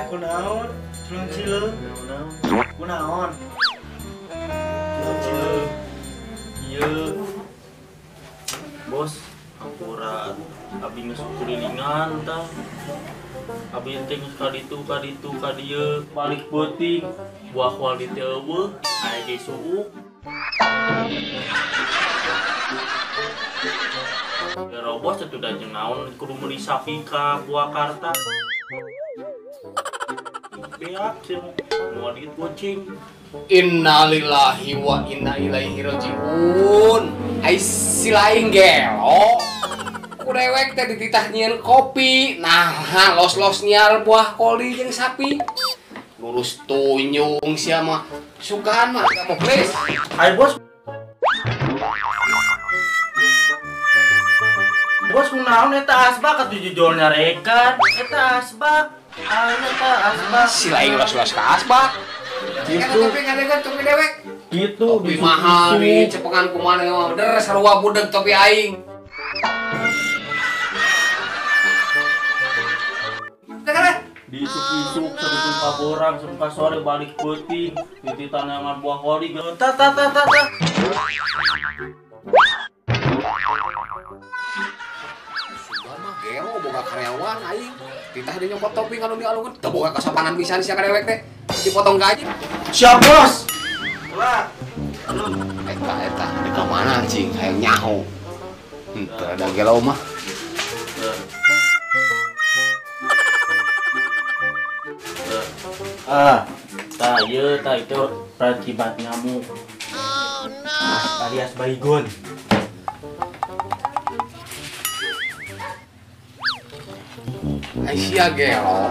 Kunaon? Culun-cileung. Kunaon? Culun-cileung. Ieu. Bos, hampura abi geus kulilingan tah. Abi teh geus ka ditu ka ditu ka dieu, balik beuting, buah kuali teh eueuh, aya ge suuk. Ya bos atuh da jeung naon kudu meuli sapi ka Purwakarta. Beak sih, mau dikit goceng. Innalillahi wa inna ilaihi rajiun. Ai si lain gelo. Ku dewek teh dititah nyieun kopi. Nah, los-los nyiar buah koli jeung sapi. Lurus tunyung sia mah. Sugan mah mau please. Hai bos. Bos kunaon eta asbak atuh jujur nyarekan. Eta asbak. Eta asbak. Si lain los-los ka asbak. Gitu. Topi ngadegan topi dewek. Gitu, topi mahal nih, cepengan kumaha mah bener sarua budeg topi aing. Diisuk-isuk sabetung ka borang sampai sore balik beuting, dititah buah koli. Ta ta ta ta ta. Sudah mah gelo boga karyawan aing. Titah di nyokot topi kalau dialungkeun teu boga kasopanan pisan sia ka dewek teh. Dipotong gaji. Siap, Bos. Lah. Eta eta di ka mana cing hayang nyaho. Henteu ada gelo mah. Ah, tah ieu tah itu akibat nyamuk. Oh no. Alias baygon. Ai sia gelo.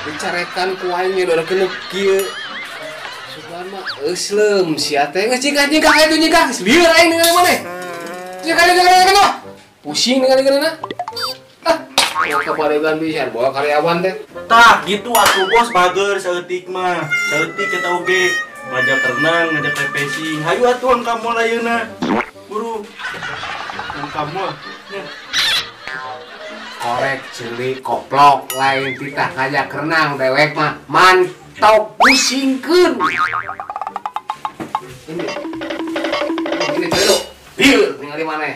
Dicarekan ku aing ge dora kieu. Sugan mah eusleum sia teh geus jingkah-jingkah aya tuh nyingkah geus lieur aing ningali maneh. Jingkah-jingkah pusing ningali-ningalina. Ah, kabaregan pisan bawa karyawan teh. Tah gitu atuh bos bager saeutik mah. Saeutik eta oge ngajak renang, ngajak refreshing. Hayu atuh kamu ayeuna. Buru. Kamu. Korek ceuli koplok lain titah ngajak renang dewek mah mantau pusingkeun. Ini. Ini dulu. Lieur ningali maneh.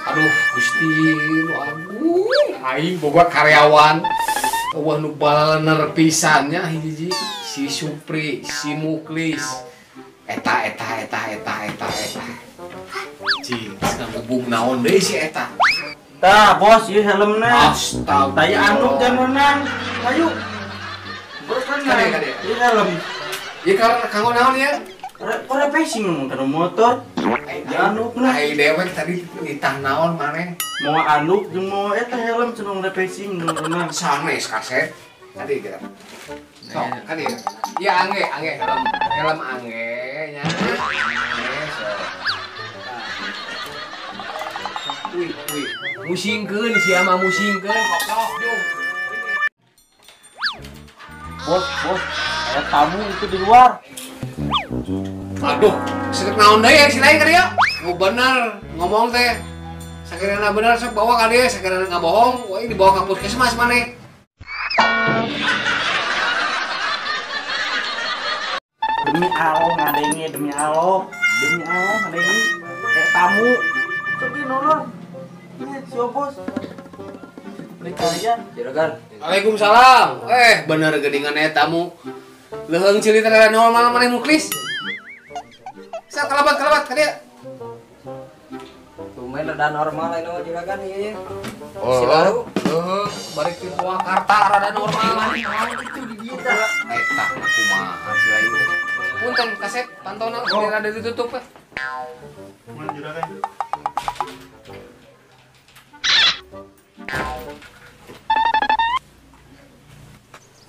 Aduh Gusti nu agung aing boga karyawan eueuh nu balener pisan nya hiji si Supri, si Muklis. Eta eta eta eta eta eta. Cing, ngabubung naon deui si eta. Tah, bos, ieu helmna. Astaga. Taya anduk jangan renang. Hayu. Bos renang. Ieu helm. Ieu kanggo naon ieu? Refreshing ngomong kana motor. Anduk na. Ai dewek tadi nitah naon maneh? Mau anduk jeung mau eta helm cenung refreshing renang. Sanes kaset. Tadi kita. Sok, kali. Ya angge, angge helm. Helm angge nya. Angge sok. Wih, wih. Musingkeun sia mah musingkeun koplok jung. Bos, bos, ada tamu itu di luar. Aduh, sedek naon deui si lain ka dieu? Nu bener ngomong teh. Sakirana bener sok bawa ka dieu, sakirana ngabohong, wah dibawa ka puskesmas maneh. Demi Allah ngadenge, demi Allah. Demi Allah ngadenge. Kayak tamu. Sok di nolong. Siap bos. Percaya, juragan. Waalaikumsalam. Bener geuningan eta tamu. Leuheung ceuli teh normal maneh Muklis. Sa kalabat ka dieu. Tumben rada normal anu juragan ieu ye. Oh, leuheung balik ti Purwakarta rada normal. Itu di dieu tah. Eta kumaha si lain teh. Punten kasep pantona rada ditutup we. Mun juragan.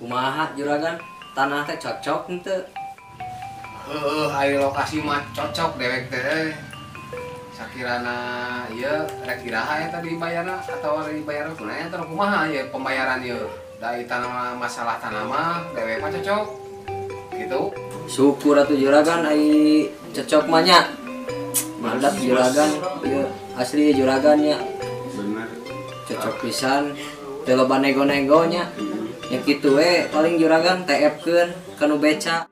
Kumaha juragan? Tanah teh cocok henteu? Heueuh, ari lokasi mah cocok dewek teh. Sakirana ieu rek iraha eta dibayarna atawa dibayar kunaon eta kumaha ieu pembayaran ieu? Da tanah masalah tanah mah dewek mah cocok. Gitu. Syukur atuh juragan ai cocok mah nya. Mantap juragan ieu asli juragannya. Bener. Cocok pisan. Teu loba nego-nego nya. Ya kitu we paling juragan TF-keun ka nu beca.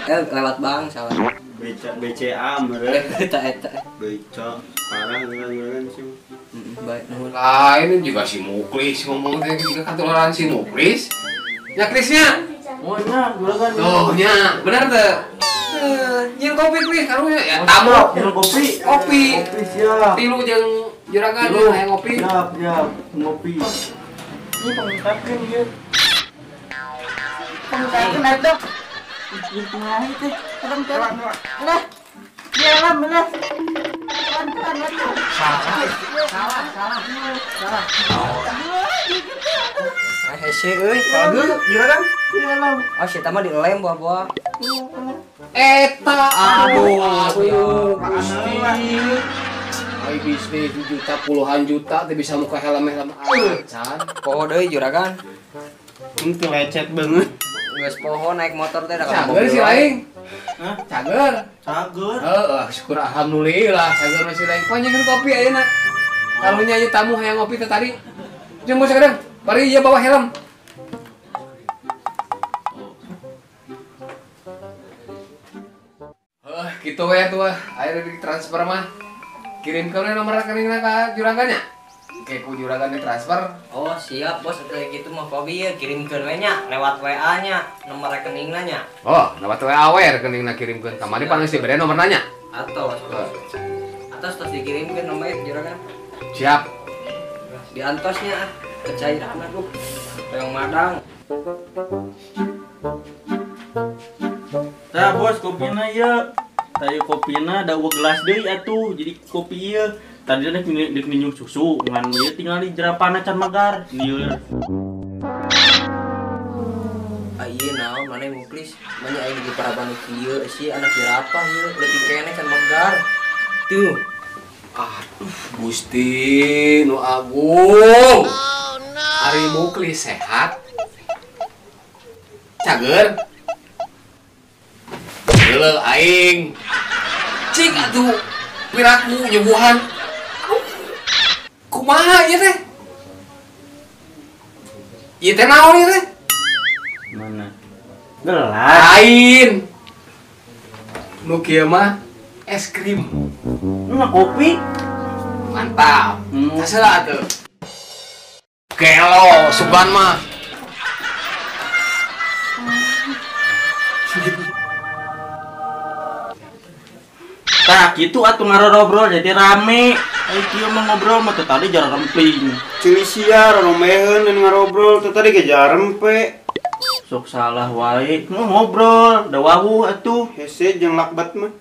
Lewat bank salah. Beca BCA meureun. Eta eta. Beca parah juragan sih. Baik nuhun. Lah ini juga si Muklis ngomong teh juga katularan si Muklis. Nya Krisnya. Oh nya juragan. Tuh nya, bener teu? Nyin kopi Kris karunya ya tamu. Nyin kopi. Kopi. Kopi siap. Tilu jeung juragan hayang ngopi. Siap, siap. Ngopi. Ini pengungkapkeun ieu. Pengungkapkeun atuh. Ieu kumaha teh? Terang-terang. Lah. Jalan bener. Salah, salah, salah. Ah, hese euy. Bagus, juragan. Oh, si eta mah dilem buah-buah. Eta aduh, Gusti. Ai bisnis juta puluhan juta teh bisa muka helm-helm acan. Poho deui juragan. Henteu lecet banget. Geus poho naik motor teh da ka Cager si lain. Hah? Cager. Cager. Heeh, syukur alhamdulillah cager masih lain. Panjangkeun kopi ayeuna. Karunya ieu tamu hayang ngopi teh tadi. Jeung bos kadang, bari ieu bawa helm. Heuh, kitu we atuh. Ayeuna ditransfer mah. Kirimkeun we nomor rekeningna ka juragannya. Oke, ku juragan ditransfer. Oh, siap bos, kayak gitu mah kopi ya kirimkeun we nya lewat WA nya nomor rekeningna nya. Oh, lewat WA we rekeningna kirimkeun. Kamari pan geus dibere nomorna nya. Atos. Atos tos dikirimkeun nomor juragan. Siap. Diantosnya ah, kecairan aduh. Hoyong madang. Tah bos, kopina ieu. Tah ieu kopina da eueuh gelas deui atuh, jadi kopi ieu. Tadi dek minum susu, ngan ieu tinggal di jerapana can magar. Lieur. Ah ieu naon maneh Muklis? Manya aing di paraban kieu sih anak jerapah ieu leutik keneh can magar. Tuh. Aduh, Gusti nu agung. Oh, no. Ari Muklis sehat. Cager. Geuleuh aing. Cik atuh piraku nyuguhan. Kumaha ieu teh? Ieu teh naon ieu teh? Mana? Gelas. Lain. Nu kieu mah es krim. Mah kopi. Mantap. Tasela atuh. Gelo sugan mah. Tah kitu atuh ngarobrol jadi rame. Ai kieu mah ngobrol mah teh tadi jarang remping. Cili sia romeheun dan ngarobrol teh tadi ge jarempe. Sok salah wae. Ngobrol da wawuh atuh. Hese jeung lakbat mah.